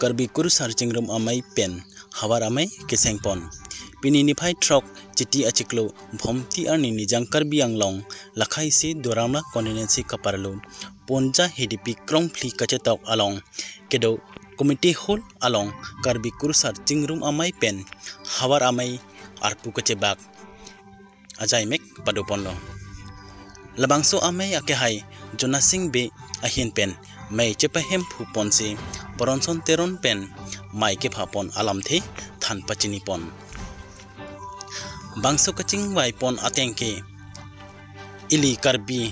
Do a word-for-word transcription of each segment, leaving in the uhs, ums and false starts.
Karbi Kurusar Chingrum Amei pen Havar Amei kesengpon. Pini niphai throk Chiti achiklo Bhomti arni Nijang Karbi Anglong lakhai isi Duar Amla constituency kaparlo Punja Hidipi Krongphli kachetok along kedo Community Hall along Karbi Kurusar Chingrum Amei pen Havar Amei arpu kachebak ajaimek padoponlo. Labangso amei akehai Jonasing Bey ahin pen mei chepahemphu ponsi Boronson Teron pen mei kephapon alamthe than pachinipon. Bangso kachingvaipon ateng ke ili Karbi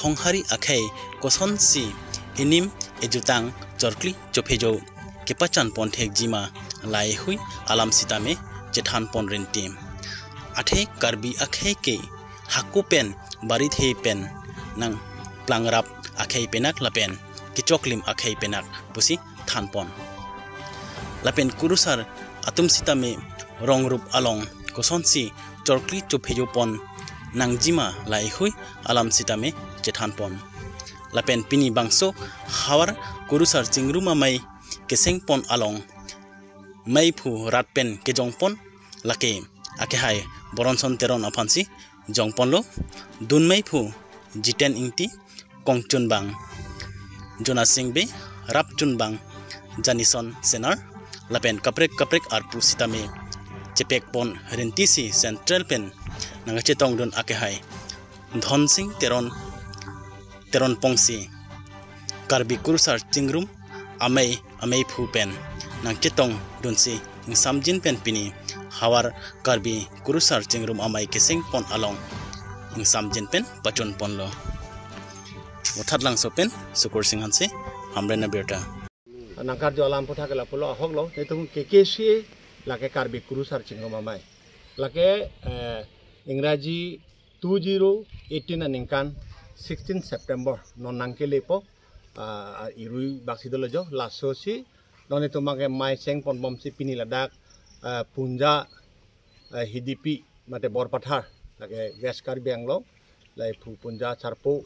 honghari akhei kosonsi enim ejutang chorkli chophejo kepachanpon thekjima laheihui alam sitame chethanpon rinti. Athe Karbi akhei ke hako pen barithe pen nangplangrap akhei penak lapen kechoklim akhei penak pusi thanpon. Lapen Kurusar atum sitame rong rup along kosonsi chorkli chophejopon nangjima laheihui alam sitame chethanpon. Lapen pini bangso Havar Kurusar Chingrum Amei kesengpon along meiphu rat pen kejongpon lake akehai Boronson Teron aphansi jongponlo, dun meiphu Jiten Ingti, kongchunbang Jonasing Bey, rapchunbang Janison Senar, lapen kaprek kaprek arpu sitame chepekpon rintisi Central pen nangkachetongdun akehai Dhonsing Teron, Teron pongsi Karbi Kurusar Chingrum Amei ameiphu pen nangchetongdunsi ingsamjin pen pini Havar Karbi Kurusar Chingrum Amei kesengpon along ingsamjin pen pachunponlo. Vothatlangso pen Sukursing Hanse, Hamren abirta. Nangkarju alam aputhak ke lapulo, ahoklo, itum K K C A lake Karbi Kurusar Chingrum Amei. Lake, eh, Ingraji two zero eighteen aningkan sixteen September non nangkelepo, ah, irui baksi dolo jo, lasosi non itum abangke mei sengponbomsi pini ladak, ah, Punja, ah, Hidipi mate Borpathar, lake West Karbi Anglong, lahei phu Punja Sarpo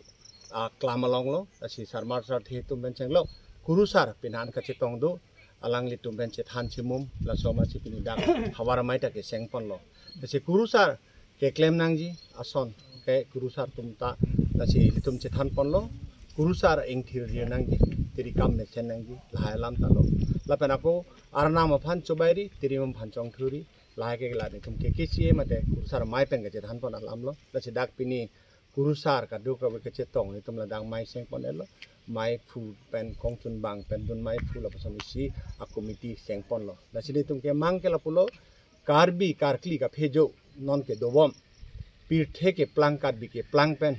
aklam alonglo, lasi sarmar sarthe atum pen chenglo, Kurusar pinan kachetong do, alanglitum pen chethan chimum, laso amatsi pini dak Havar Amei ta kesengponlo. Lasi Kurusar keklem nangji ason ke Kurusar atum ta, lasi ilitum chethanponlo, Kurusar ingthir ri nangji, tiri kam mesen nangji, lahei alam talo. Lapen ako Arnam aphan chobairi, tiri mum aphan chongthuri, lahei ke la nelitum K K C A mate Kurusar Amei pen kachethanpon alamlo. Lasi dak pini Kurusar kadokave kachetong nelitum ladak mei sengpon-etlo. Meiphu pen kongchunbang pen dun meiphu lapuson isi a-committee sengponlo. Lasi nelitum kemang ke lapulo, Karbi karkli kaphejo non kedobom, pirthe keplang Karbi keplang pen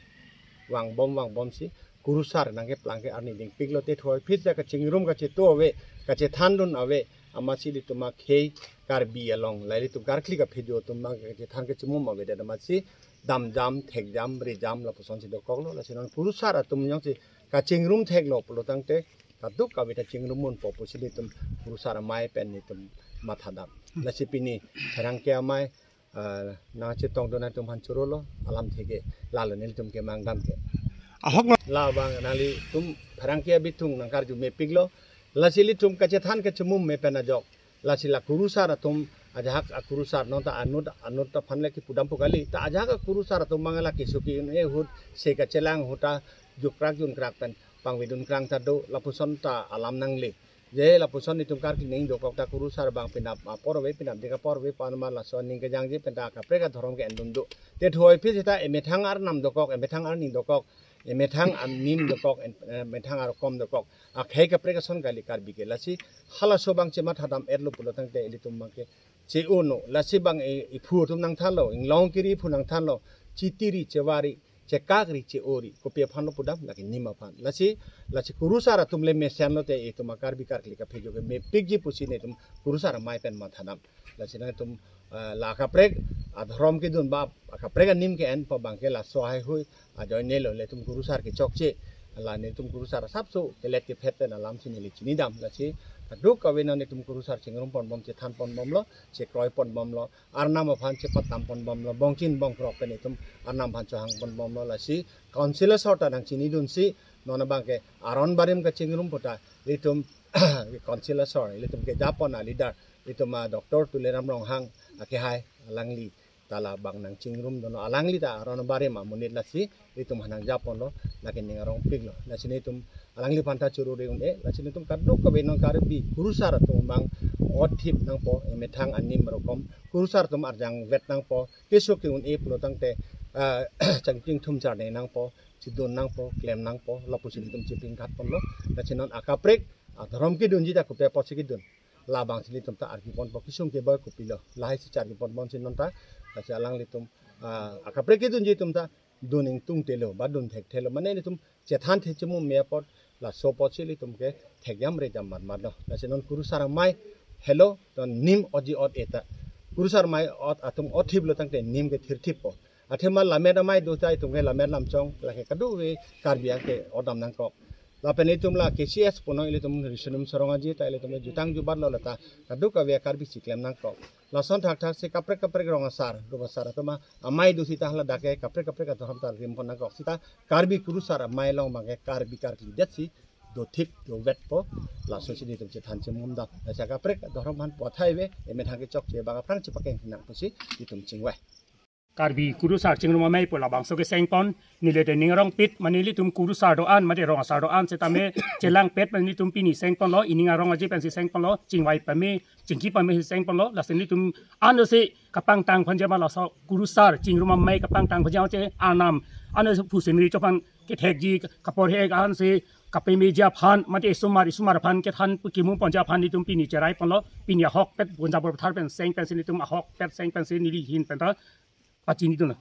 vangbom vangbomsi Kurusar nangkeplang ke arni dingpiklo, te thuoi phitsi kachingrum kacheto ave, kachethandun ave, amatsi ilitum akhei Karbi along, lahei ilitum karkli kaphejo atum abang kachethan kachimum avedet amatsi damjam, thekjam, rejam lapusonsi dokoklo. Lasi non Kurusar atum jongsi kachingrum theklo pulo tangte kadokave ta chingrum unpo pusi ilitum Kurusar Amei pen nelitum mathadam. Lasi pini Pherangke Amei, ah, nangchetongdun atum aphan chorolo, alamthe ke lalo nelitum kemang dam ke. Ahok na. Labang nanglitum Pherangke abitung nangkarju mepiklo. Lasi ilitum kachethan kachimum me pen ajok, lasi la Kurusar atum ajahak aKurusar non ta anut anut aphan le kipudam pu kali, ta ajahak aKurusar atum abang la keso ke-un-e ahut, se kachelang ahut ta jukrak junkrak pen pangvedun krang ta do, lapuson ta alam nangle. Je lapuson nelitum karkli ning dokok ta Kurusar abang penap apor ave, penap dik apor ave, pan ma laso aning kejangje pen ta kaprek adhorom ke-endun do. Te thuoi phitsi ta emethang arnam dokok, emethang arni dokok, emethang anim dokok, em-, emethang arkom dokok, akhei kaprek ason kali Karbi ke. Lasi halaso abang chemathadam-etlo pulo tangte ilitum abangke che-o-no. Lasi abang e-, ephu atum nangthanlo, inglong kiri ephu nangthanlo, chiti ri, chevar ri, chekak ri, che-o ri, kopi aphanlo pudam, lake nim aphan. Lasi, lasi Kurusar atum le mesenlo te itum a-Karbi karkli kaphejo ke mepikji pusi nelitum Kurusar Amei pen mathadam. Lasi nangtum, eh, la kaprek adhorom kedun ba, kaprek anim ke-en pa abangke laso laheihui ajoinelo, ilitum Kurusar kechokche, la nelitum Kurusar asapso kelet kephet pen alamsi neli chinidam. Lasi kadokave non nelitum Kurusar chingrum ponbom, chethan ponbomlo, chekroi ponbomlo, arnam aphan chepatam ponbomlo, bongchin bongkrok pen itum arnam aphan chohang ponbomlo. Lasi council asor ta nangchinidunsi, Non abang ke aron barim kachingrum puta ilitum council asor, ilitum kejapon a leader, ilitum a Doctor Tuliram Ronghang akehai, alangli ta labang nangchingrum dolo, alangli ta aron barim amonit, lasi ilitum aphan nangjaponlo, lake ning arongpiklo. Lasi nelitum alangliphan ta choro-re un-e, lasi nelitum kadokave non Karbi kurusar atum abang othip nangpo, emethang anim rokom kurusar atum arjangvet nangpo, keso ke-un-e pulo tangte, ah, changching thum charne nangpo, chidun nangpo, klem nangpo, lapusi nelitum chipingkhat ponlo. Lasi non akaprek adhorom kedunji ta kopi apotsi kedun, labangsi nelitum ta arjuponpo, kesung keboi kopilo, lahai si charjuponbomsi non ta, lasi alanglitum, ah, akaprek kedunji atum ta dun ingtungthelo, ba dun thekthelo, mane nelitum chethan thekchimum me apot, laso apotsi ilitum ke thekjam rejam matmatlo. Lasi non kurusar amei helo, non nim otji ot-e ta. Kurusar amei ot atum othiplo tangte nim ke thirthippo. Athema lammet amei do ta itum ke lammet lamchong, lake kadokave Karbi angke odam nangkok. Lapen itum la K C S punoi, ilitum Riso Nimso Rong Aje ta ilitum jutang jubatlo, lata kadokave Karbi si klem nangkok. Lason thakthak si kaprek kaprek rong asar, rong asar atum amei do sita hala dak ke kaprek kaprek adhorom ta rimpon nangkok, sita Karbi kurusar amei along abang ke Karbi karkli detsi dothip dovetpo, lasosi nelitum chethan chimum dam. Lasi akaprek adhorom aphan pothai ave, emethang kechokche abang aphrang chepakeng nang pusi itum chingvai. Karbi kurusar chingrum amei pu labangso kesengpon, neli te ning arongpik, mane ilitum kurusar do-an, mane rong asar do-an setame chelangpet, mane nelitum pini sengponlo, ining arong aje pensi sengponlo, chingvai pame, chingki pame sengponlo, lasi nelitum ansi kapangtang aphan jama laso kurusar chingrum amei kapangtang aphan jama che anam, ansi phusin ri chophan kethekji kaporhe ansi kapemeji aphan, mate isomar isomar aphan kethan pu kimu ponji aphan nelitum pini cherai ponlo, pini ahokpet Bonjabor Pathar pen seng pensi nelitum ahokpet seng pensi neli ahin pen ta pachinidunlo.